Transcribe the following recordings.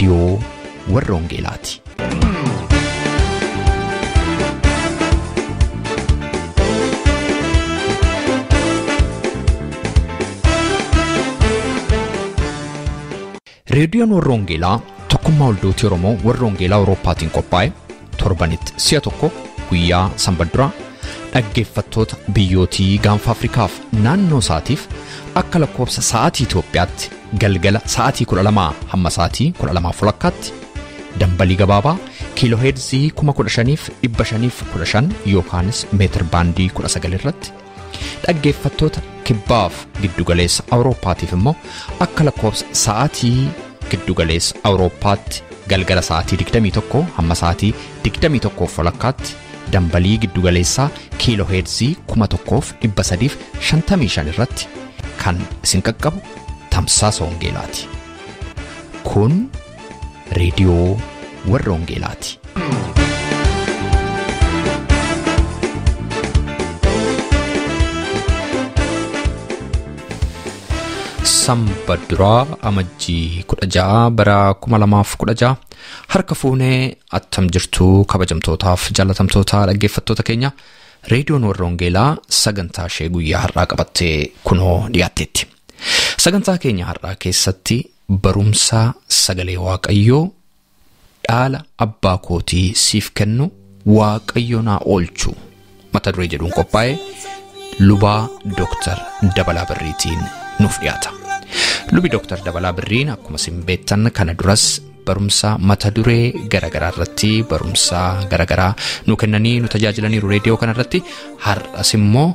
Reediyoo Warra Wangeelaati. Reediyoon Warra Wangeelaa tokkummaa waldootii Oromoo Warra Wangeelaa Awurooppaatiin qophaa'e torbanitti si'a tokko guyyaa sanbata duraa dhaggeeffattoota biyyootii gaanfa Afrikaaf naannoo isaatiif akka lakkoofsa sa'aatii Itoophiyaatti galgala sa'aatii 12 hamma sa'aatii 12:30 dambalii gabaabaa kiilooheerzii 15,515 yookaanis meetir baandii 19 irratti dhaggeeffattoota kibbaaf giddugaleessa Awurooppaatiif immoo akka lakkoofsa sa'aatii giddugaleessa Awurooppaatti galgala sa'aatii 21 hamma sa'aatii 21:30 dambalii giddugaleessaa kiilooheerzii 1355 irratti kan isin qaqqabu tamsaasa wangeelaati. Kun reediyoo Warra Wangeelaati. Sanbata duraa amajjii 16 bara 2016 harka fuunee attam jirtuu kabajamtootaaf jaallatamtoota dhaggeeffattoota keenya reediyoon Warra Wangeelaa sagantaa ishee guyyaa har'aa qabattee kunoo dhiyaatteetti. Sagantaa keenya har'aa keessatti barumsa sagalee Waaqayyoo dhaala abbaa kootii siif kennu Waaqayyo naa oolchu mata duree jedhuun qophaa'e lubaa Dooktar Dabalaa Birriitiin nuuf dhiyaata. Lubi Dooktar Dabalaa Birriin akkuma isin beektan kana duras barumsa mata duree garaagaraa irratti barumsa garaagaraa nu kennanii nu tajaajilaniiru reediyoo kanarratti. Har'as immoo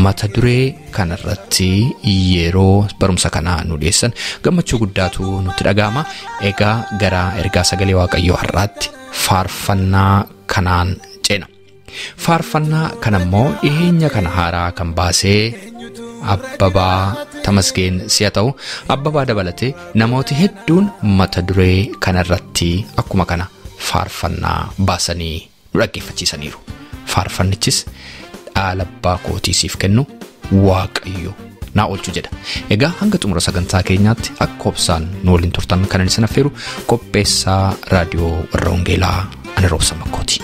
mata duree kanarratti yeroo barumsa kanaa nu dhiyeessan gammachuu guddaatu nutti dhaga'ama. Egaa gara ergaa sagalee Waaqayyoo har'aatti faarfannaa kanaan ceena. Faarfannaa kanammoo dhiyeenya kana haaraa kan baasee Abbabaa Tamasgeen si'a ta'u, Abbabaa dabalatee namooti hedduun mata duree kanarratti akkuma kana faarfannaa baasanii nu dhaggeeffachiisaniiru. Faarfannichis dhaala abbaa kootii siif kennu Waaqayyo naa oolchu jedha. Egaa hanga xumura sagantaa keenyaatti akka obsaan nu waliin turtan kanan isin affeeru qopheessaa raadiyoo Warra Wangeelaa ani Roobsa Makkooti.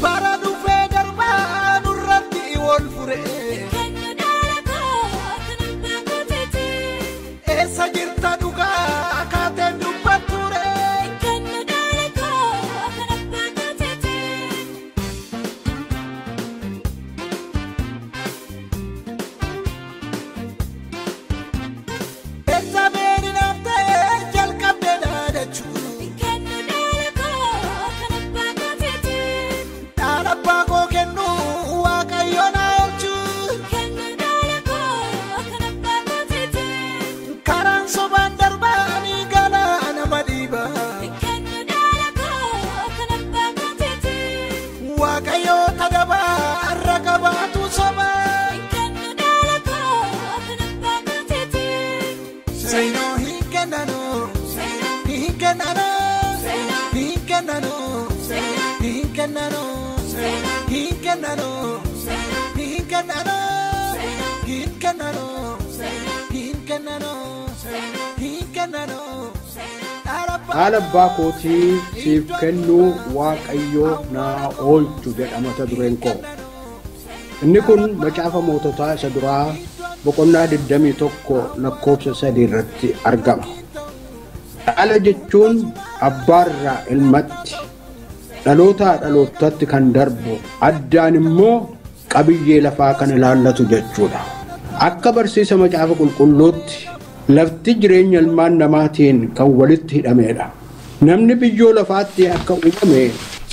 Bara dhufee darbaa nurratti. Hin kennanu, hin kennanu, hin kennanu, hin kennanu, hin kennanu, hin kennanu. Haala abbaa kootii siif kennuu Waaqayyoo naa oolchu jedha mata dureen koo. Inni kun macaafa moototaa isa duraa boqonnaa 21 lakkoofsa 3 irratti argama. Dhaala jechuun abbaarraa ilmatti, dhalootaa dhalootatti kan darbu, addaan immoo qabiyyee lafaa kan ilaallatu jechuudha. Akka barsiisa macaafa qulqulluutti lafti jireenya ilmaan namaatiin kan walitti hidhamedha. Namni biyyoo lafaatti akka uumame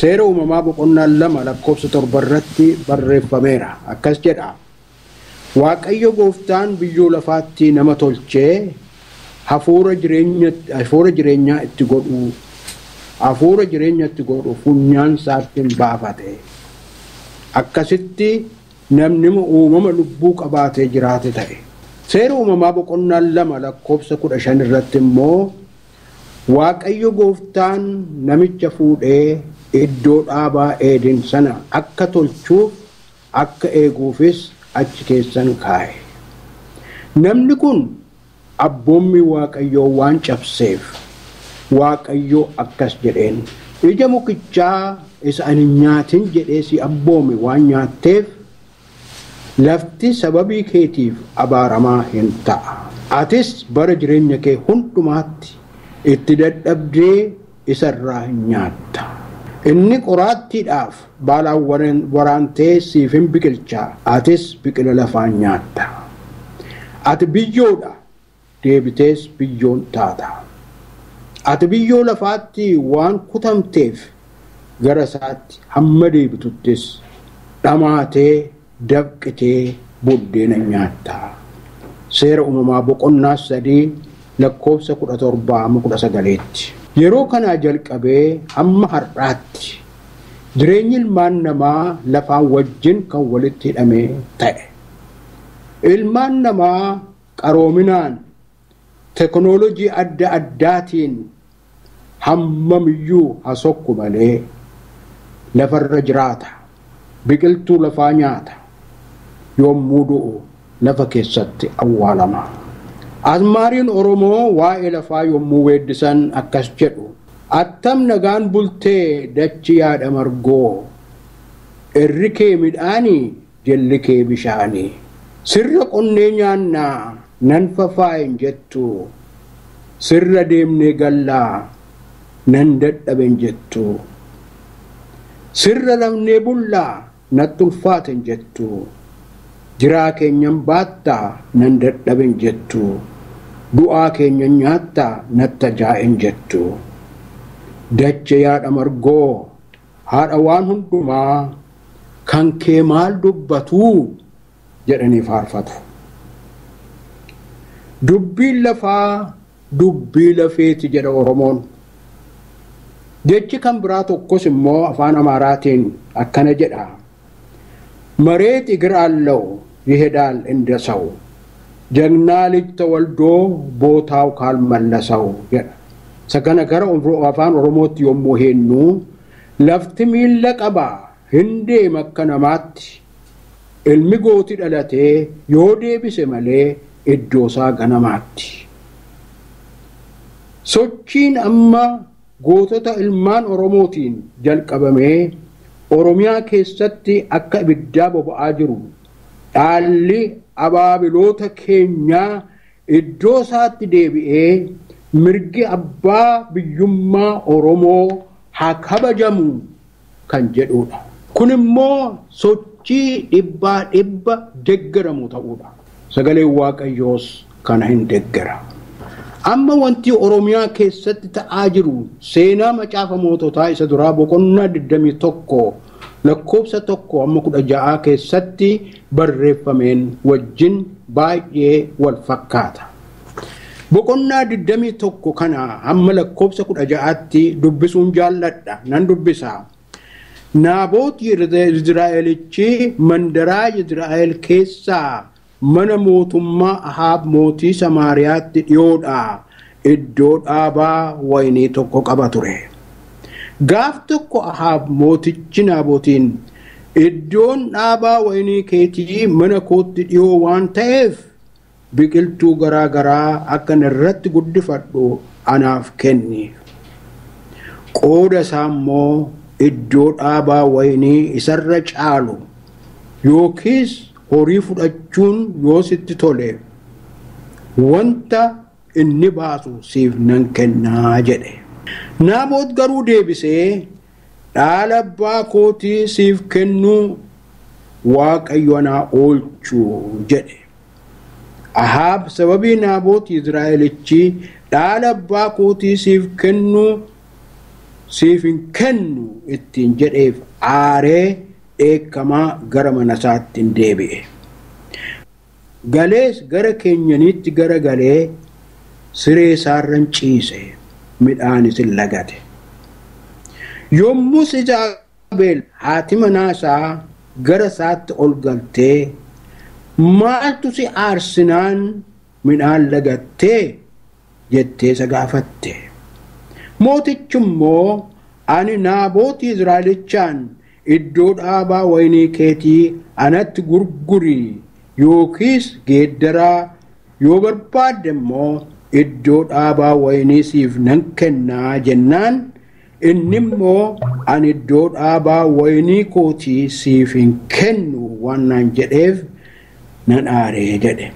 seera uumamaa boqonnaa 2 lakkoofsa 7 irratti barreeffameera. Akkas jedha. Waaqayyo gooftaan biyyoo lafaatti nama tolchee hafuura jireenyaa itti godhu, hafuura jireenya itti godhu funyaan isaatti baafate. Akkasitti namni uumama lubbuu qabaatee jiraate ta'e. Seera uumamaa boqonnaa 2 lakkoofsa 15 irratti immoo Waaqayyo gooftaan namicha fuudhee iddoo dhaabaa Eeden sana akka tolchuuf akka eeguufis achi keessan kaa'e. Namni kun abboommii Waaqayyoo waan cabseef Waaqayyo akkas jedheen, ija mukichaa isa ani nyaatin jedhee si abboome waan nyaatteef lafti sababii keetiif abaaramaa hin ta'a. Atis bara jireenya kee hundumaatti itti dadhabdee isarraa hin nyaatta. Inni qoraattiidhaaf baalaan waraantee siif hin biqilcha, atis biqila lafaa nyaatta. Ati biyyoodha, deebitees biyyoon taata. Ati biyyoo lafaatti waan kutamteef gara isaatti hamma deebituttis dhamaatee dafqitee buddeena nyaatta. Seera uumamaa boqonnaa 3 lakkoofsa 17-19. Yeroo kanaa jalqabee hamma har'aatti jireenyi ilmaan namaa lafaan wajjin kan walitti hidhame ta'e. Ilmaan namaa qaroominaan teknoolojii adda addaatiin hammamiyyuu hasokku malee lafarra jiraata. Biqiltuu lafaa nyaata. Yommuu du'u lafa keessatti awwaalama. Azmaariin Oromoo waa'ee lafaa yommuu weeddisan akkas jedhu. Attam nagaan bultee dachi yaada margoo, irri kee midhaanii jalli kee bishaanii. Sirra qonnee nyaannaa nan fafaayin jettu, sirra deemnee gallaa nan dadhaben jettu, sirra lafnee bullaa natti ulfaaten jettu, jiraa keenyan baattaa nan dadhaben jettu, du'aa keenyan nyaattaa natti ajaa'en jettu. Dacha yaada margoo haadha waan hundumaa kan kee maal dubbatuu jedhanii faarfatu. Dubbiin lafaa dubbii lafeeti jedha Oromoon. Jechi kan biraa tokkos immoo afaan Amaaraatiin akkana jedha. መሬት እግር አለው ይሄዳል እንደ ሰው፣ ጀግና ልጅ ተወልዶ ቦታው ካልመለሰው jedha. Isa kana gara afaan Oromootti yommuu heennu, lafti miilla qaba hin deema akka namaatti, ilmi gooti dhalatee yoo deebise malee iddoo isaa ganamaatti. Sochiin amma gootota ilmaan Oromootiin jalqabamee Oromiyaa keessatti akka ibiddaa boba'aa jiru, dhaalli abaabiloota keenyaa iddoo isaatti deebi'ee mirgi abbaa biyyummaa Oromoo haa kabajamu kan jedhudha. Kun immoo sochii dhibbaa dhibba deeggaramu ta'uudha. Sagaleen Waaqayyoos kana hin deeggara. Amma wanti Oromiyaa keessatti ta'aa jiru seenaa macaafa moototaa isa duraa boqonnaa 21 lakkoofsa 1-16 keessatti barreeffameen wajjin baay'ee wal fakkaata. Boqonnaa 21 kana hamma lakkoofsa 16tti dubbisuun jaalladha, nan dubbisa. Naaboot Yizraa'elichi mandaraa Yizraa'el keessaa mana mootummaa Ahaab mootii Samaariyaatti dhiyoodha. Iddoo dhaabaa wayinii tokko qaba ture. Gaaf tokko Ahaab mootichi Naabotiin iddoon dhaabaa wayinii keetii mana kootti dhiyoo waan ta'eef biqiltuu garaa garaa akkan irratti guddifadhu anaaf kenni. Qooda isaa immoo iddoo dhaabaa wayinii isarra caalu yookiis horii fudhachuun yoo sitti tole wanta inni baasu siif nan kennaa jedhe. Naaboot garuu deebisee dhaala abbaa kootii siif kennuu Waaqayyo anaa oolchuu jedhe. Ahaab sababii Naaboot Izraa'elichi dhaala abbaa kootii siif kennuu siif hin kennu ittiin jedheef aaree dheekkamaa gara mana isaatti hin deebi'e. Galees gara keenyaniitti gara galee siree isaarra ciise midhaanis hin lagate. Yommus Izaabel haati manaa isaa gara isaatti ol galtee maaltu si aarsinaan midhaan lagattee jettee isa gaafatte. Mootichi immoo ani Naaboot Izraa'elichaan iddoo dhaabaa wayinii keetii anatti gurgurii yookiis geeddaraa yoo barbaadde immoo iddoo dhaabaa wayinii siif nan kennaa jennaan inni immoo ani iddoo dhaabaa wayinii kootii siif hin kennu waan naan jedheef nan aaree jedhe.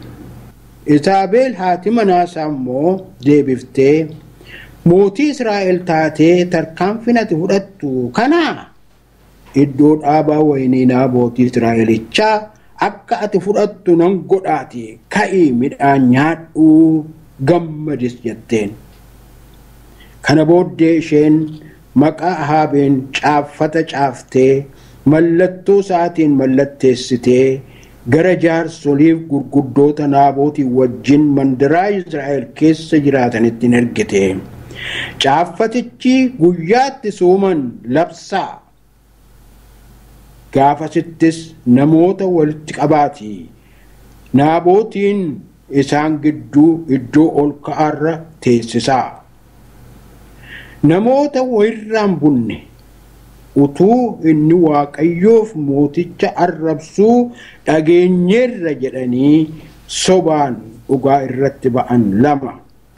Izaabel haati manaa isaa immoo deebiftee mootii Israa'el taatee tarkaanfii ati fudhattu kanaa iddoo dhaabaa wayinii Naaboot Israa'elichaa akka ati fudhattu nan godhaati ka'ii midhaan nyaadhuu gammadis jetteen. Kana booddee isheen maqaa Ahaabeen caaffata caaftee mallattoo isaatiin mallatteessitee gara jaarsoliif gurguddoota Naabootii wajjin mandaraa Israa'el keessa jiraatanitti hin ergite. Caaffatichi guyyaatti sooman labsaa. Gaafasittis namoota walitti qabaati. Naabootiin isaan gidduu iddoo ol ka'aarra teessisaa. Namoota wayirraan bunne utuu inni Waaqayyoof mooticha arrabsuu dhageenyeerra jedhanii sobaan dhugaa irratti ba'an lama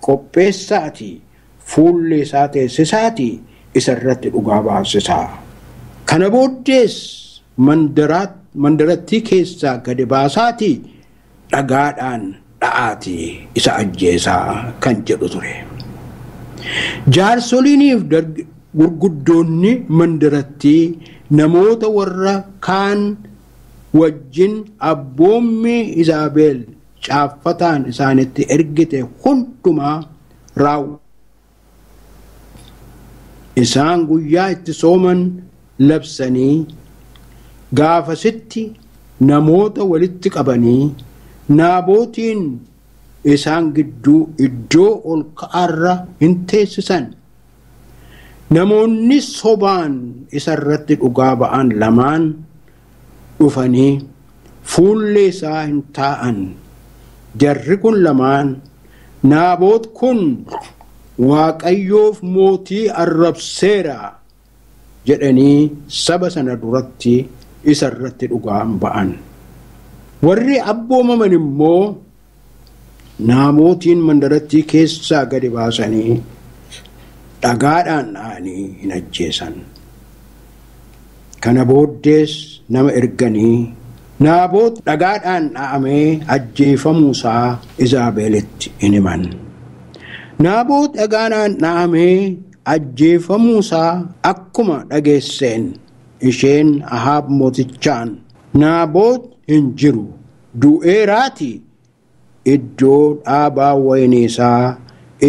qopheessaati fuullee isaa teessisaati isa irratti dhugaa baasisaa. Kana booddees mandarattii keessaa gadi baasaati dhagaadhaan dha'aati isa ajjeesaa kan jedhu ture. Jaarsoliiniif gurguddoonni mandarattii namoota warra kaan wajjin abboommii Izaabel caaffataan isaanitti ergite hundumaa raawwatan. Isaan guyyaa itti sooman labsanii gaafasitti namoota walitti qabanii Naabootiin isaan gidduu iddoo ol ka'aarra hin teessisan. Namoonni sobaan isa irratti dhugaa ba'an lamaan dhufanii fuullee isaa hin taa'an. Jarri kun lamaan Naaboot kun Waaqayyoof mootii arrabseera jedhanii saba sana duratti isa irratti dhugaa ba'an. Warri abboomaman immoo Naabootiin mandarattii keessaa gadi baasanii dhagaadhaan dha'anii hin ajjeesan. Kana booddees nama erganii Naaboot dhagaadhaan dha'amee ajjeefamuusaa Izaabelitti hin himan. Naaboot dhagaadhaan dha'amee ajjeefamuusaa akkuma dhageesseen isheen Ahaab mootichaan Naaboot hin jiru du'eeraati iddoo dhaabaa wayinii isaa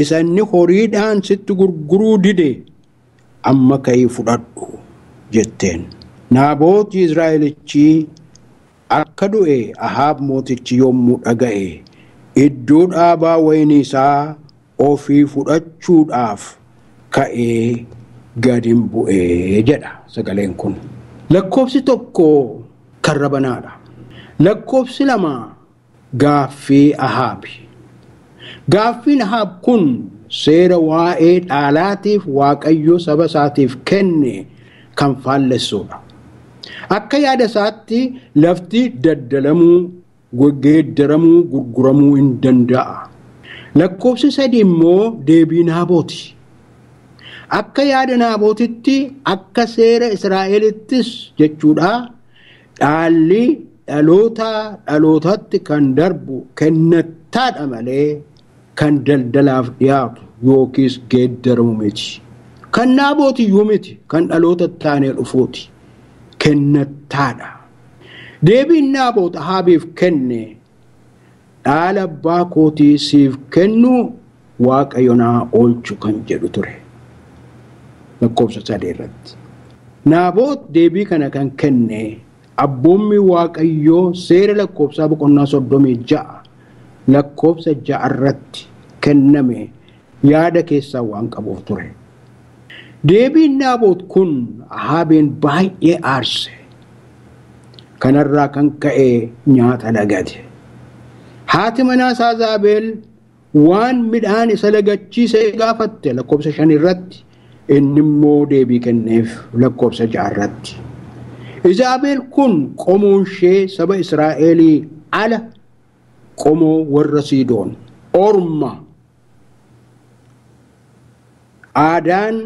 isa inni horiidhaan sitti gurguruu dide amma ka'ii fudhadhu jetteen. Naaboot Izraa'elichi akka du'e Ahaab mootichi yommuu dhaga'e iddoo dhaabaa wayinii isaa ofii fudhachuudhaaf ka'ee gadi bu'ee jedha sagaleen kun. Lakkoofsi 1 karra banaadha. Lakkoofsi 2 gaaffii Ahaabi. Gaaffiin Ahaab kun seera waa'ee dhaalaatiif Waaqayyo saba isaatiif kenne kan faallessuudha. Akka yaada isaatti lafti daldalamuu, geeddaramuu, gurguramuu hin danda'a. Lakkoofsi 3 immoo deebii Naabooti. Akka yaada Naabootitti akka seera Israa'elittis jechuudha dhaalli dhaloota dhalootatti kan darbu kennattaadha malee kan daldalaaf dhiyaatu yookiis geeddaramu miti. Kan Naabootiyyuu miti, kan dhaloota taanee dhufuuti. Kennattaadha. Deebiin Naaboot Ahaabiif kenne dhaala abbaa kootii siif kennu Waaqayyo naa oolchu kan jedhu ture. Lakkoofsa 3 irratti. Naaboot deebii kana kan kenne abboommi Waaqayyoo seera lakkoofsaa boqonnaa 36 lakkoofsa 6 irratti kenname yaada keessaa waan qabuuf ture. Deebiin Naaboot kun Ahaabeen baay'ee aarse. Kanarraa kan ka'e nyaata lagate. Haati manaa isaa Izaabel waan midhaan isa lagachiise gaafatte lakkoofsa 5 irratti, inni immoo deebii kenneef lakkoofsa 6 irratti. Izaabel kun qomoon ishee saba Israa'elii ala qomoo warra Siidoon orma. Aadaan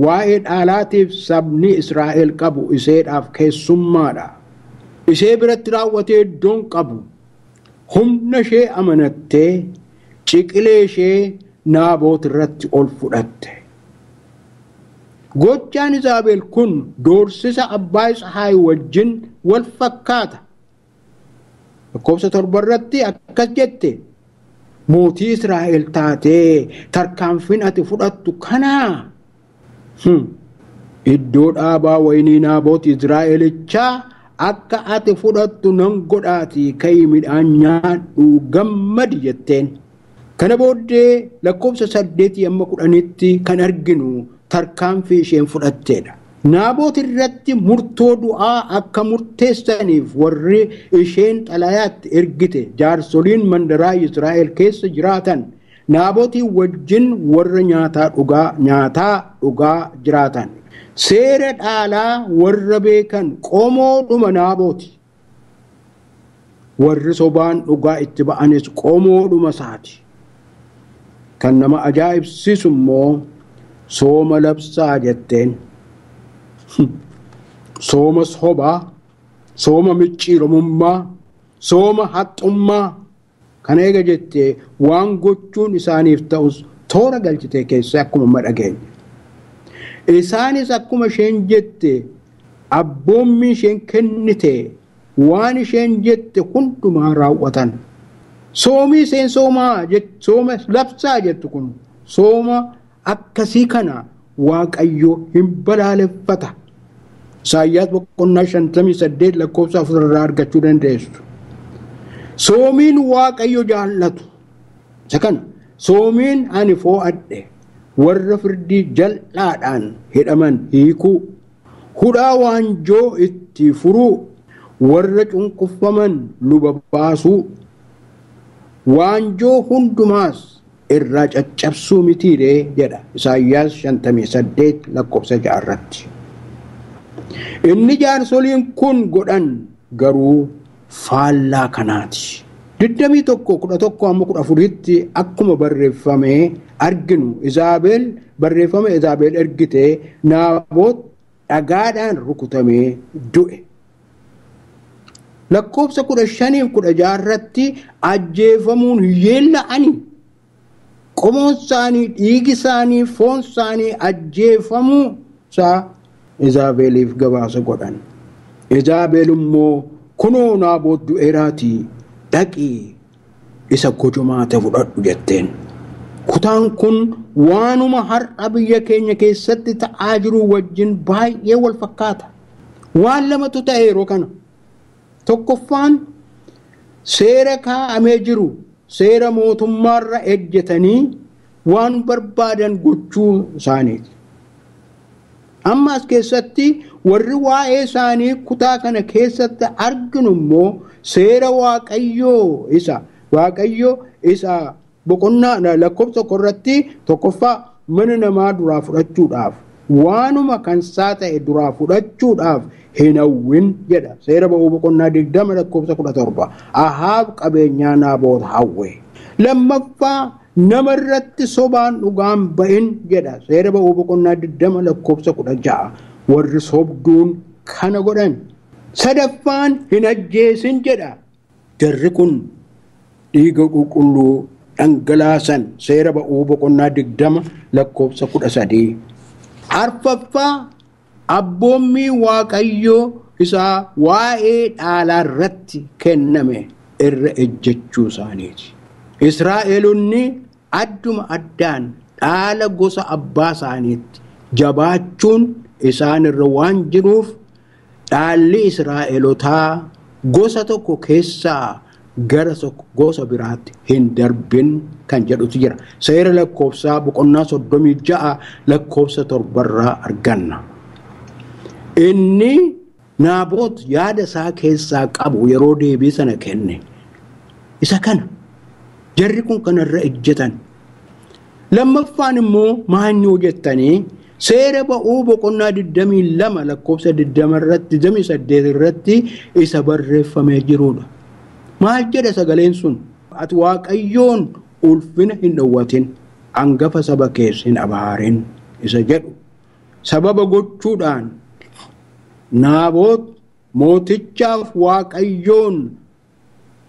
waa'ee dhaalaatiif sabni Israa'el qabu iseedhaaf keessummaadha. Ishee biratti raawwatee iddoon qabu. Humna ishee amanattee ciqilee ishee Naaboot irratti ol fudhatte. Gochaan Izaabel kun doorsisa abbaa Tsahaay wajjin wal fakkaata. Lakkoofsa 7 irratti akkas jette: mootii Israa'el taatee tarkaanfiin ati fudhattu kanaa. Iddoo dhaabaa wayinii Naaboot Israa'elichaa akka ati fudhattu nan godhaatii ka'ii midhaan nyaadhu gammadi jetteen. Kana booddee lakkoofsa 8 amma 10tti kan arginu tarkaanfii isheen fudhatteedha. Naaboot irratti murtoo du'aa akka murteessaniif warri isheen xalayaatti ergite jaarsoliin mandaraa Israa'el keessa jiraatan Naabootii wajjin warra nyaataa dhugaa jiraatan. Seera dhaalaa warra beekan qomoodhuma Naabooti. Warri sobaan dhugaa itti ba'anis qomoodhuma isaati. Kan nama ajaa'ibsiisu immoo sooma labsaa jetteen. Sooma sobaa, sooma micciiramummaa, sooma haxxummaa kana eega jettee waan gochuun isaaniif ta'us toora galchitee keessa akkuma madhageenya. Isaanis akkuma isheen jette abboommi isheen kennite waan isheen jette hundumaa raawwatan. Soomii isheen sooma labsaa jettu kun sooma akkasii kana Waaqayyo hin balaaleffata. Isaayyaas boqonnaa 58 lakkoofsa 4 irraa argachuu dandeessu. Soomiin Waaqayyo jaallatu isa kana. Soomiin ani foo'adhe warra firdii jal'aadhaan hidhaman hiikuu, hudhaa waanjoo itti furuu, warra cunqurfaman luba baasuu, waanjoo hundumaas irraa caccabsuu mitiiree jedha Isaayyaas 58 lakkoofsa 6 irratti. Inni jaarsoliin kun godhan garuu faallaa kanaati. 21 11 amma 14tti akkuma barreeffame arginu Izaabel barreeffama Izaabel ergite Naaboot dhagaadhaan rukutamee du'e. Lakkoofsa 15 16 irratti ajjeefamuun yeella'ani. Qomoon isaanii, dhiigi isaanii, foon isaanii ajjeefamuu isaa Izaabeliif gabaasa godhan. Izaabel immoo kunoo Naaboot du'eeraatii dhaqii isa gojomaate fudhadhu jetteen. Kutaan kun waanuma har'a biyya keenya keessatti ta'aa jiru wajjin baay'ee wal fakkaata. Waan lamatu ta'e yeroo kana. Tokkoffaan seera kaa'amee jiru seera mootummaarra ejjetanii waan barbaadan gochuu isaaniiti. Amma as keessatti warri waa'ee isaanii kutaa kana keessatti arginu immoo seera Waaqayyoo isa Waaqayyo isa boqonnaa lakkoofsa 1 irratti tokkoffaa mana namaa duraa fudhachuudhaaf waanuma kansaa ta'e duraa fudhachuudhaaf hin hawwin jedha. Seera ba'uu boqonnaa 20 lakkoofsa 17. Ahaab qabeenyaa Naaboot hawwe. Lammaffaa nama irratti sobaan dhugaan ba'in jedha. Seera ba'uu boqonnaa 20 lakkoofsa 16. Warri sobduun kana godhan. Sadaffaan hin ajjeesin jedha. Jarri kun dhiiga qulqulluu dhangalaasan. Seera ba'uu boqonnaa 20 lakkoofsa 13. Arfaffaa abboommii Waaqayyoo isaa waa'ee dhaalaa irratti kenname irra ejjechuu isaaniiti. Israa'eelonni adduma addaan dhaala gosa abbaa isaaniitti jabaachuun isaan irra waan jiruuf dhaalli Israa'eelotaa gosa tokko keessaa gara gosa biraatti hin darbin kan jedhutu jira. Seera lakkoofsaa boqonnaa 36 lakkoofsa 7 irraa arganna. Inni Naaboot yaada isaa keessaa qabu yeroo deebii sana kenne isa kana. Jarri kun kanarra ejjetan. Lammaffaan immoo maal hojjettanii seera ba'uu boqonnaa 22 lakkoofsa 20 irratti 28 irratti isa barreeffamee jirudha. Maal jedha sagaleen sun? Ati Waaqayyoon ulfina hin dhowwatin, hangafa saba keessa hin abaarin isa jedhu. Sababa gochuudhaan Naaboot mootichaaf Waaqayyoon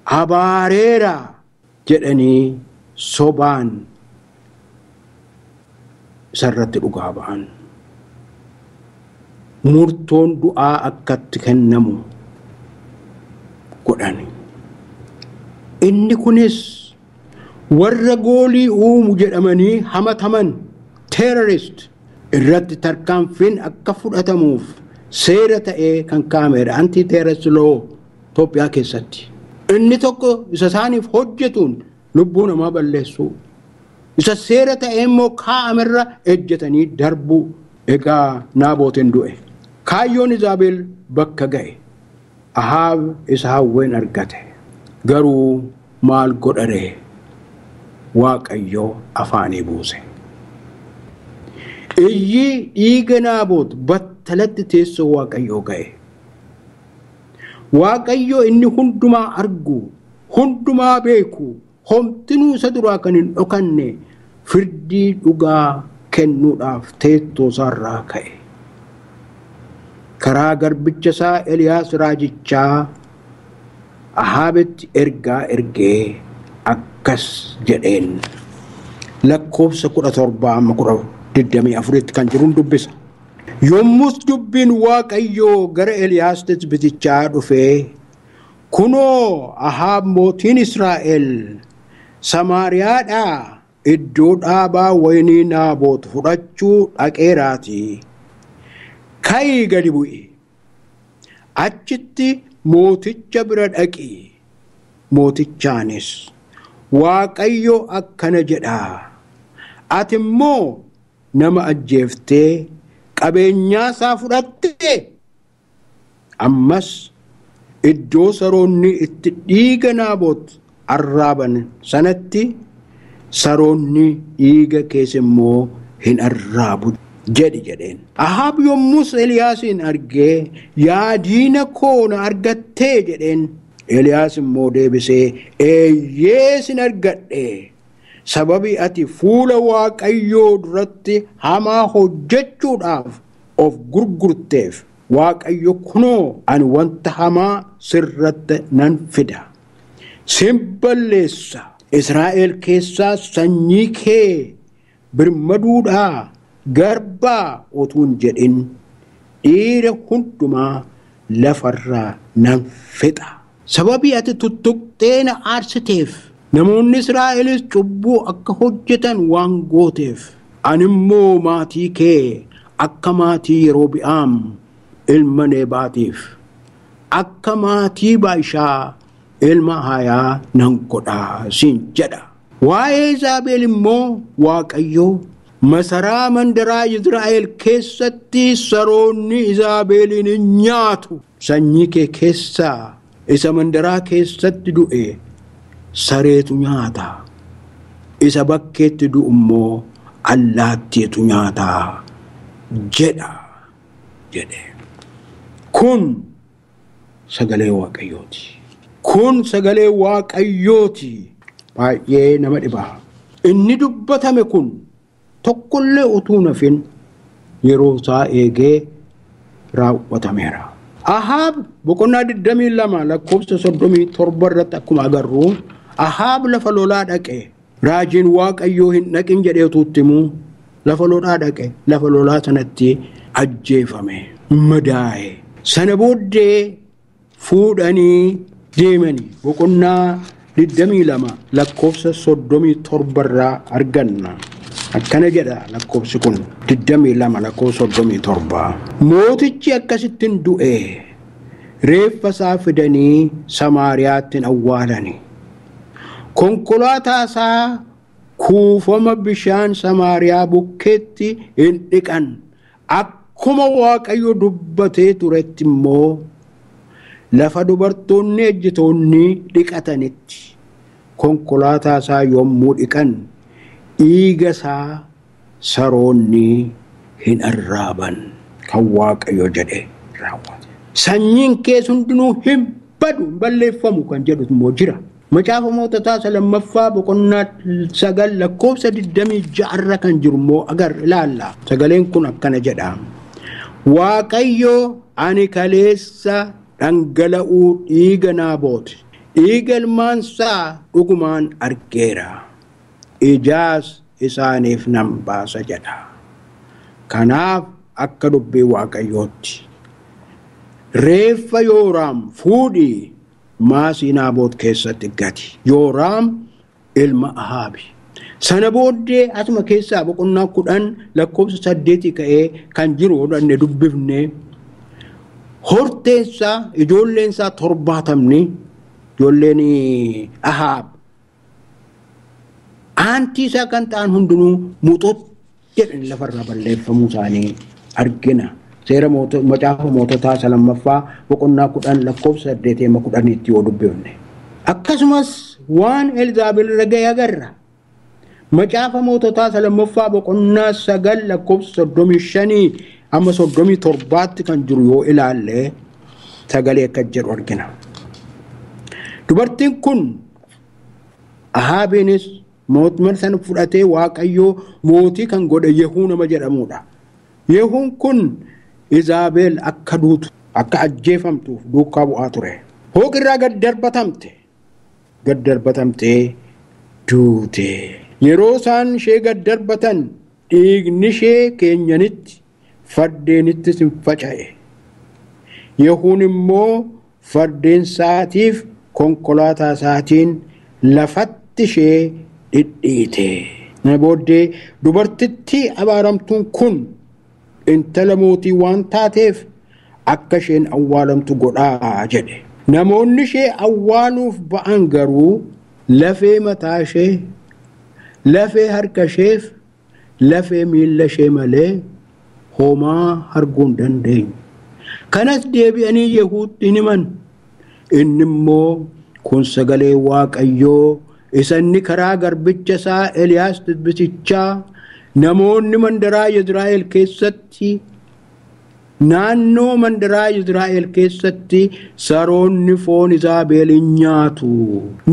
abaareera jedhanii sobaan isarratti dhugaa ba'an. Murtoon du'aa akkatti kennamu godhan. Inni kunis warra goolii uumu jedhamanii hamataman terrorist irratti tarkaanfiin akka fudhatamuuf seera ta'ee kan kaa'amedha. Anti terrorist law Itoophiyaa keessatti. Inni tokko isa isaaniif hojjetuun lubbuu namaa balleessuu, isa seera ta'ee immoo kaa'amerra ejjetanii darbuu. Egaa Naabootiin du'e. Kaayyoon Izaabel bakka ga'e. Ahaab isa hawween argate. Garuu maal godharee? Waaqayyoo afaanii buuse. Iyyi dhiiga Naaboot battalatti teessoo Waaqayyoo ga'e. Waaqayyoo inni hundumaa argu, hundumaa beeku, homtinuu isa duraa kan hin dhokanne firdii dhugaa kennuudhaaf teessoo isaarraa ka'e. Karaa garbicha isaa Eliyaas raajichaa Ahaabitti ergaa ergee akkas jedheen. Lakkoofsa 17 amma 24 kan jiruun dubbisa. Yommus dubbiin Waaqayyoo gara Eliyaas bitichaa dhufee, kunoo Ahaab mootiin Israa'el Samaariyaadhaa iddoo dhaabaa waynii Naaboot fudhachuu dhaqeeraatii. Ka'ii gadi bu'i. Achitti mooticha bira dhaqi. Mootichaanis Waaqayyo akkana jedha. Ati immoo nama ajjeeftee qabeenyaa isaa fudhatte. Ammas iddoo saroonni itti dhiiga Naaboot arraaban sanatti saroonni dhiiga keessa immoo hin arraabu jedhi jedheen. Ahaab yommus Eliyaasin argee, yaa diina koo na argattee jedheen. Eliyaas immoo deebisee, eeyyee sin argadhe. Sababii ati fuula Waaqayyoo duratti hamaa hojjechuudhaaf of gurgurteef Waaqayyo kunoo ani wanta hamaa sirratti nan fida. Sin balleessa. Israa'el keessaa sanyii kee birmaduudhaa garbaa utuu hin jedhin dhiira hundumaa lafarraa nan fixa. Sababii ati tuttuqxee na aarsiteef namoonni Israa'elis cubbuu akka hojjetan waan gooteef ani immoo maatii kee akka maatii Yerobi'aam ilma Nebaatiif akka maatii Baashaa ilma Hayaa nan godhaa siin jedha. Waa'ee Izaabel immoo Waaqayyo masaraa mandaraa Israa'el keessatti saroonni Izaabelin hin nyaatu. Sanyii kee keessaa isa mandaraa keessatti du'e sareetu nyaata Isa bakkeetti du'u immoo allaattiitu nyaataa jedha jedhe. Kun sagalee Waaqayyooti. Kun sagalee Waaqayyooti. Baay'ee nama dhiba. Inni dubbatame kun tokkollee utuu nafin yeroo isaa eegee raawwatameera. Ahaab boqonnaa 22 lakkoofsa 37 irratti akkuma agarru Ahaab lafa lolaa dhaqe. Raajiin Waaqayyoo hin dhaqin jedhee utuutti himuu lafa lolaa dhaqe. Lafa lolaa sanatti ajjeefame, madaa'e. Sana booddee fuudhanii deemanii boqonnaa 22 lakkoofsa 37 irraa arganna. Akkana jedha lakkoofsi kun 22 lakkoofsa 37. Mootichi akkasittiin du'e reeffa isaa fidanii Samaariyaatti awwaalani. Konkolaataa isaa kuufama bishaan Samaariyaa bukkeetti hin dhiqan. Akkuma Waaqayyo dubbatee turetti immoo lafa dubartoonni ejjitoonni dhiqatanitti konkolaataa isaa yommuu dhiqan dhiiga isaa saroonni hin arraaban kan Waaqayyo jedhe raawwate. Sanyiin kees hundinuu hin badu, hin balleeffamu kan jedhu immoo jira. Macaafa Moototaa isa lammaffaa boqonnaa 9 lakkoofsa 26 irra kan jiru immoo agar ilaalla. Sagaleen kun akkana jedha. Waaqayyo ani kaleessa dhangala'uu dhiiga Naaboot, dhiiga ilmaansaa dhugumaan argeera. Ijaas isaaniif nan baasa jedha. Kanaaf akka dubbii Waaqayyootti reeffa Yooraam fuudhii maasii Naaboot keessatti gati. Yooraam ilma Ahaabi. Sana booddee asuma keessaa boqonnaa 10 lakkoofsa 8 ka'ee kan jiru hodhanne dubbifne horteensaa ijoolleensaa 70 ijoolleen Ahaab aantii isaa kan ta'an hundinuu muxoot jedhan lafarraa balleeffamuu isaanii argina. Seera macaafa Moototaa isa lammaffaa boqonnaa 10 lakkoofsa 8 amma 10tti yoo dubbifne. Akkasumas waan Elzaabel irra ga'e agarra. Macaafa Moototaa isa lammaffaa boqonnaa 9 lakkoofsa 35 amma 37tti kan jiru yoo ilaalle sagalee akka jedhu argina. Dubartiin kun Ahaabiinis mootummaa sana fudhatee Waaqayyoo mootii kan godhe Yehuu nama jedhamudha. Yehuun kun Izaabel akka duutu, akka ajjeefamtuuf duukaa bu'aa ture. Hooqirraa gad darbatamte. Gad darbatamtee duute. Yeroo isaan ishee gad darbatan dhiigni ishee keenyanitti fardeenittis hin faca'e. Yehuun immoo fardeen isaatiif konkolaataa isaatiin lafatti ishee dhidhiite. Kana booddee dubartittii abaaramtuun kun intala mootii waan taateef akka isheen awwaalamtu godhaa jedhe. Namoonni ishee awwaaluuf ba'an garuu lafee mataa ishee, lafee harka isheef, lafee miilla ishee malee homaa arguu hin dandeenye. Kanas deebi'anii Yehuutti hin himan. Inni immoo kun sagalee Waaqayyoo isa inni karaa garbicha isaa Eliyaas Tisbisichaa namoonni mandaraa Yizraa'el keessatti naannoo mandaraa Yizraa'el keessatti saroonni foon Izaabel hin nyaatu.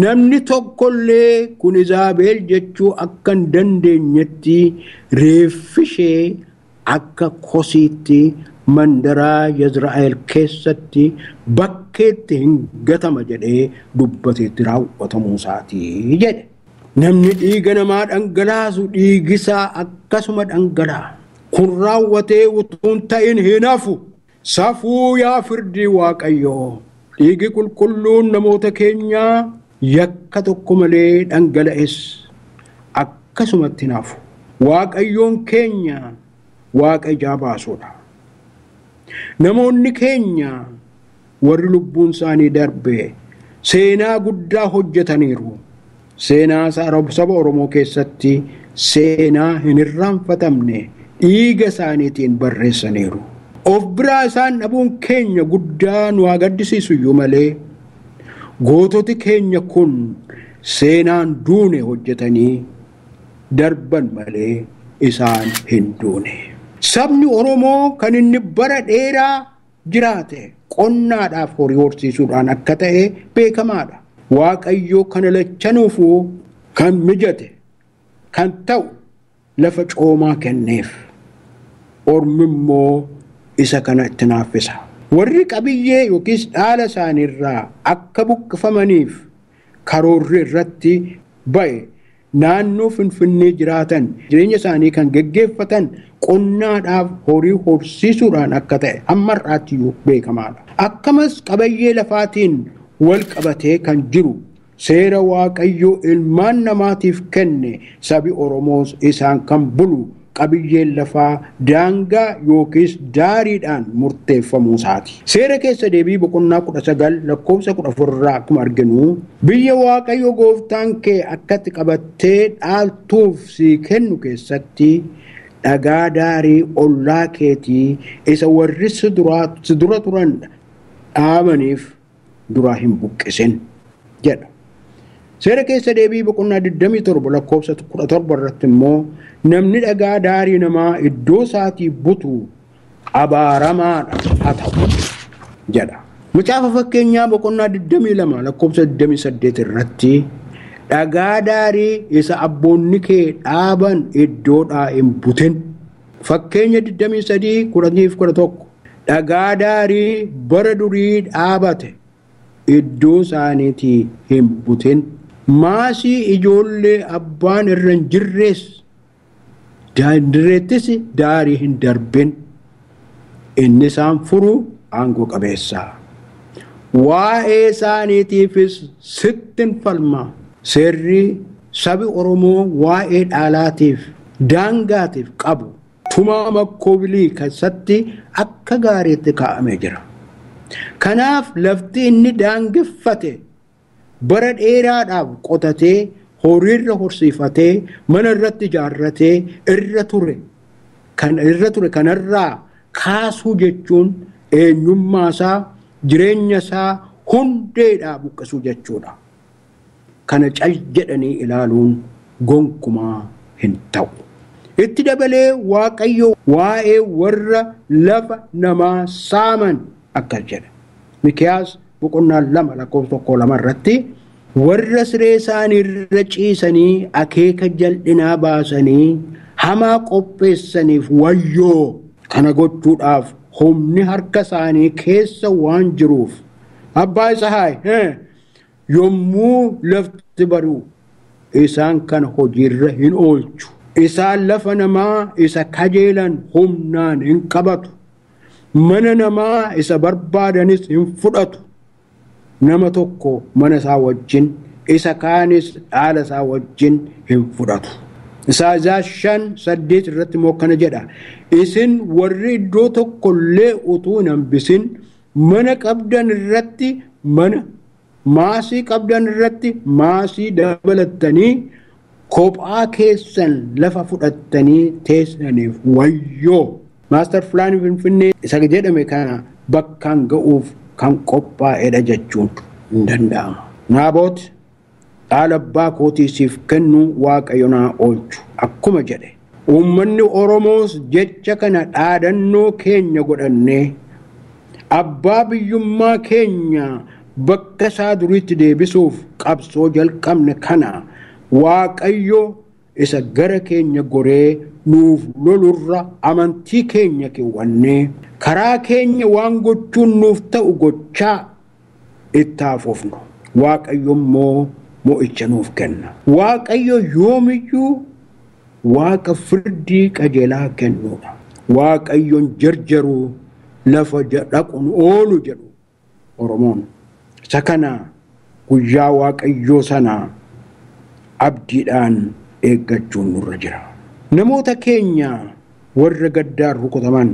Namni tokkollee kun Izaabel jechuu akka hin dandeenyetti reeffi ishee akka kosiitti mandaraa Yizraa'el keessatti bakkeetti hin gatama jedhee dubbateetti raawwatamuu isaatii jedhe. Namni dhiiga namaa dhangalaasu dhiigisaa akkasuma dhangala'a. Kun raawwatee utuu hin ta'in hin hafu. Safuu yaa firdii Waaqayyoo. Dhiigi qulqulluun namoota keenyaa yakka tokko malee dhangala'es akkasumatti hin hafu. Waaqayyoon keenya Waaqa ijaa baasuudha. Namoonni keenya warri lubbuun isaanii darbe seenaa guddaa hojjetaniiru. Seenaa saba Oromoo keessatti seenaa hin irraanfatamne dhiiga isaaniitiin barreessaniiru. Of biraa isaan dhabuun keenya guddaa nu haa gaddisiisu iyyuu malee goototi keenya kun seenaan duune hojjetanii darban malee isaan hin duune. Sabni Oromoo kan inni bara dheeraa jiraate qonnaadhaaf horii horsiisuudhaan akka ta'e beekamaadha. Waaqayyo kana lachanuufuu kan mijate kan ta'u lafa coomaa kenneef. Ormi immoo isa kana itti naaffisa. Warri qabiyyee yookiis dhaala isaaniirraa akka buqqifamaniif karoorri irratti ba'e naannoo Finfinnee jiraatan jireenya isaanii kan geggeeffatan qonnaadhaaf horii horsiisuudhaan akka ta'e hamma har'aatti iyyuu beekamaadha. Akkamas qabiyyee lafaatiin wal qabatee kan jiru seera Waaqayyoo ilmaan namaatiif kenne sabi Oromoos isaan kan bulu qabiyyeen lafaa daangaa yookiis daariidhaan murteeffamuu isaati. Seera keessa deebii boqonnaa 19 lakkoofsa 14 irraa akkuma arginu biyya Waaqayyo gooftaan kee akkatti qabattee dhaaltuuf sii kennu keessatti dhagaa daarii ollaa keetii isa warri si dura turan dhaabaniif duraa hin buqqisin jedha. Seera keessa deebii boqonnaa 27 lakkoofsa 17 irratti immoo namni dhagaa daarii namaa iddoo isaatii butu abaaramaadha haa ta'u jedha. Macaafa fakkeenyaa boqonnaa 22 lakkoofsa 28 irratti dhagaa daarii isa abboonni kee dhaaban iddoodhaa hin butin. Fakkeenya 23 10-11 dhagaa daarii bara durii dhaabate iddoo isaaniitii hin butin. Maasii ijoollee abbaan irra hin jirres dirreettis daarii hin darbin. Inni isaan furu aangoo qabeessa. Waa'ee isaaniitiifis sittin falma. Seerri sabi Oromoo waa'ee dhaalaatiif daangaatiif qabu tumaa makkoobilii keessatti akka gaariitti kaa'amee jira. Kanaaf lafti inni daangeffate bara dheeraadhaaf qotatee horiirra horsiifatee mana irratti ijaarratee irra ture kanarraa kaasuu jechuun eenyummaa isaa jireenya isaa hundeedhaa buqqisuu jechuudha. Kana cal jedhanii ilaaluun gonkumaa hin ta'u. Itti dabalee Waaqayyo waa'ee warra lafa namaa saaman akkas jedha. Mikiyaas boqonnaa 2 lakkoofsa 1-2 irratti warra siree isaanii irra ciisanii akeeka jal'inaa baasanii hamaa qopheessaniif wayyoo. Kana gochuudhaaf humni harka isaanii keessa waan jiruuf abbaa Isahaay yommuu lafti bari'u isaan kana hojiirra hin oolchu. Isaan lafa namaa isa kajeelan humnaan hin qabatu. Mana namaa isa barbaadanis hin fudhatu. Nama tokko mana isaa wajjin isa kaanis dhaala isaa wajjin hin fudhatu. Isaayaas 5:8 irratti immoo akkana jedha. Isin warri iddoo tokkollee utuu hin hambisin mana qabdan irratti mana, maasii qabdan irratti maasii dabalattanii kophaa keessan lafa fudhattanii teessaniif wayyoo. Maaster Pilaanii Finfinnee isa jedhame kana bakkaan ga'uuf kan qophaa'edha jechuun hin danda'ama. Naaboot dhaala abbaa kootii siif kennu Waaqayyo naa oolchu akkuma jedhe. Uummanni Oromoos jecha kana dhaadannoo keenya godhannee abbaa biyyummaa keenya bakka isaa duriitti deebisuuf qabsoo jalqabne kana Waaqayyo isa gara keenya goree nuuf lolurra amantii keenya keewwannee karaa keenya waan gochuun nuuf ta'u gochaa itti hafuufnu. Waaqayyo immoo mo'icha nuuf kenna. Waaqayyo yoomiyyuu Waaqa firdii qajeelaa kennuudha. Waaqayyoon jarjaruu lafa dhaquun oolu jedhu Oromoon. Isa kana guyyaa Waaqayyoo sana abdiidhaan eeggachuun nurra jira. Namoota keenya warra gaddaan rukutaman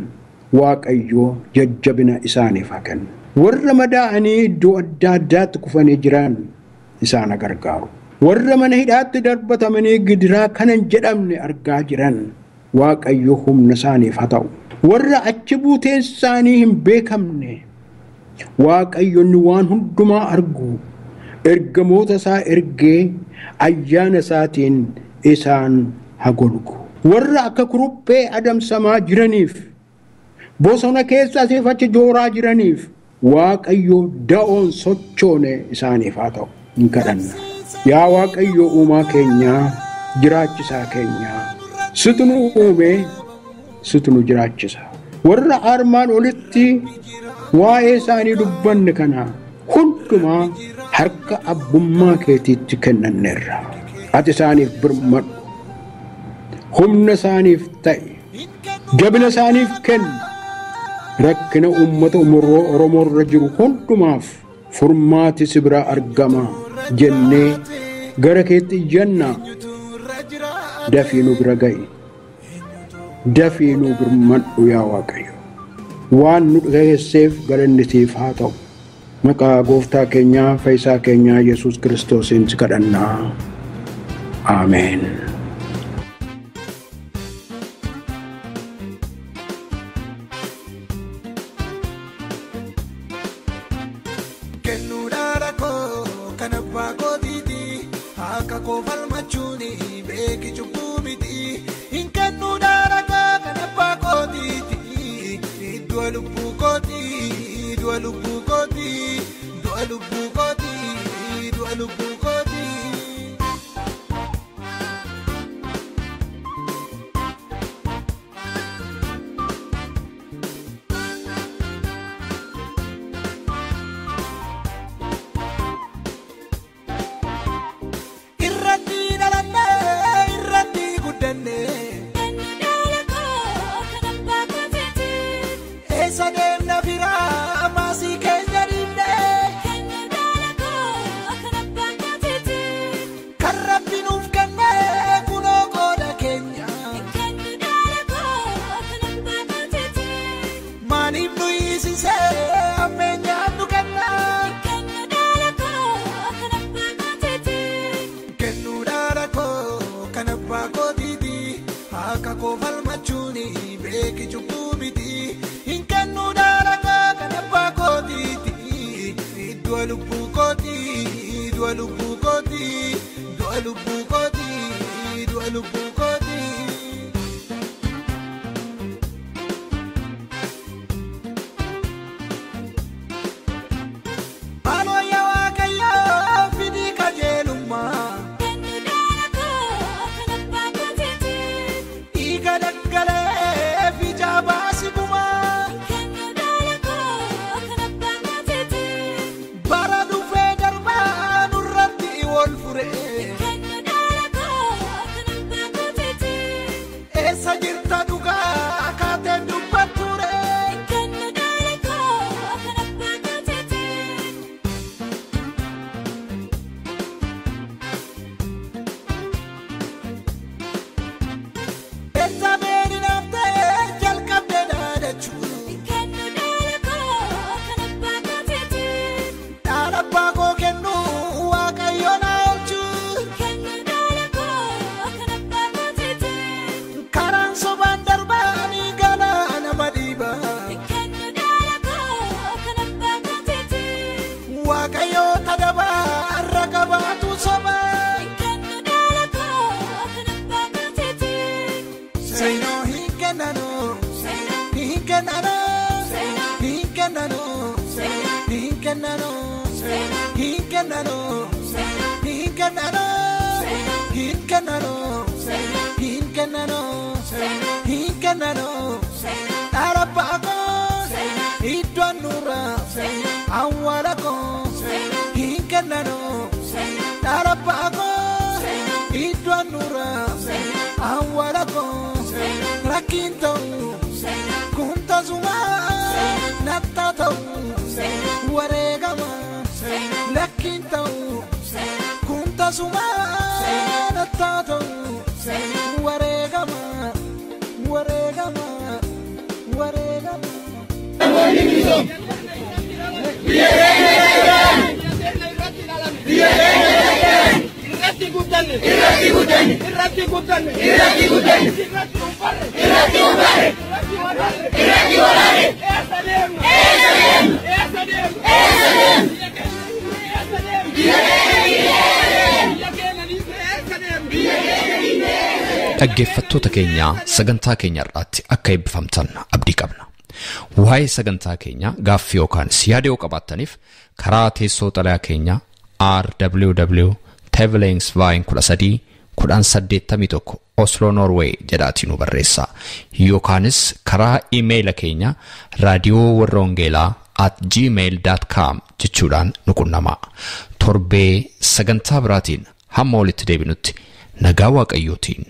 Waaqayyoo jajjabina isaaniif haa kennu. Warra madaa'anii iddoo adda addaatti kufanii jiran isaan gargaaru. Warra mana hidhaatti darbatamanii gidiraa kanan jedhamne argaa jiran Waaqayyo humna isaaniif haa ta'u. Warra achi buuteen isaanii hin beekamne Waaqayyo inni waan hundumaa argu ergamoota isaa ergee ayyaana isaatiin isaan haa golgu. Warra akka kuruphee adamsamaa jiraniif, bosona keessa asiif achi jooraa jiraniif Waaqayyo da'oon sochoone isaaniif haa ta'u hin kadhanna. Yaa Waaqayyo uumaa keenyaa, jiraachisaa keenyaa, situ nu uume, situ nu jiraachisa. Warra armaan olitti waa'ee isaanii dubbanne kana hundumaa harka abbummaa keetiitti kennanneerra. Ati isaaniif birmadhu, humna isaaniif ta'i, jabina isaaniif kenni. Rakkina uummata Oromoo irra jiru hundumaaf furmaati si biraa argama jennee gara keetti iyyanna. Dafii nu bira ga'i, dafii nu birmadhu yaa Waaqayyo. Waan nu dhageesseef galanni siif haa ta'u. Maqaa gooftaa keenyaa fayyisaa keenyaa Yesuus Kiristoosiin si kadhannaa. Ameen. Kennuudhaan koo kan abbaa kootiiti, akka koo falmachuun beeki cubbuu miti. Hin kennuudhaan koo kan abbaa kootiiti, du'a lubbuu kooti, du'a lubbuu kooti, du'a lubbuu kooti, du'a lubbuu kooti. Irratti dhalannee, irratti guddannee, eessa deemna firaa maasii keenya dhiibnee, kan Rabbi nuuf kenne kunoo qooda keenya. Maaliif nu hiisisee ammeenyaan nu kenna? Kennuudhaan koo kan abbaa kootiiti, akka koo falmachuun beeki cubbuu miti. Hin kennuudhaan koo kan abbaa kootiiti, du'a lubbuu kooti, du'a lubbuu kooti, du'a lubbuu kooti, du'a lubbuu kooti. Maaloo yaa Waaqayyoo fidii qajeelummaa, dhiiga dhangala'ee fi jaabaasi gumaa. Bara dhufee darbaa nurratti wal fure. Eessa jirta dhugaa akaateen dubbatture? Eessa beeni naaf ta'e jalqabdee dhaadachuu? Dhaala abbaa koo kennu Waaqayyo na oolchuu. Karaan sobaan darbaanii galaana madiiba. Waaqayyo tadabaa har'a qabaatu soba. Seenoo hin kennanoo, hin kennanoo, hin kennanoo, hin kennanoo, hin kennanoo, hin kennanoo, hin kennanoo, hin kennanoo, hin kennanoo. Dhaala abbaa koo iddoo nurra awwaala koo hin kennanoo. Dhaala abbaa koo iddoo nurra awwaala koo rakkiin ta'u kun tasuma natta ta'u wareegama lakkiin ta'u kun tasuma natta ta'u wareegama wareegama wareegama. Irratti guddanne, irratti guddanne, irratti guddanne, irratti guddanne, irratti ufarre, irratti ufarre, irratti waraanne, irratti waraanne. Eessa deemna? Eessa deemna? Eessa deemna? Eessa deemna? Eessa deemna? Biyya keenya, biyya keenya, biyya keenya, eessa deemna? Biyya keenya, Dhaggeeffattoota keenya, sagantaa keenya irraatti akka eebbifamtan abdii qabna. Waa'ee sagantaa keenya gaaffii yookaan yaada yoo qabaattaniif karaa teessoo xalayaa keenya RWW Tevelingsveien 13 1081 Oslo, Norway jedhaatii nu barreessaa. Yookaanis karaa iimeeyila keenya raadiyoowarrawangeelaa@gmail.com jechuudhaan nu qunnamaa. Torbee sagantaa biraatiin hamma walitti deebinutti nagaa Waaqayyootiin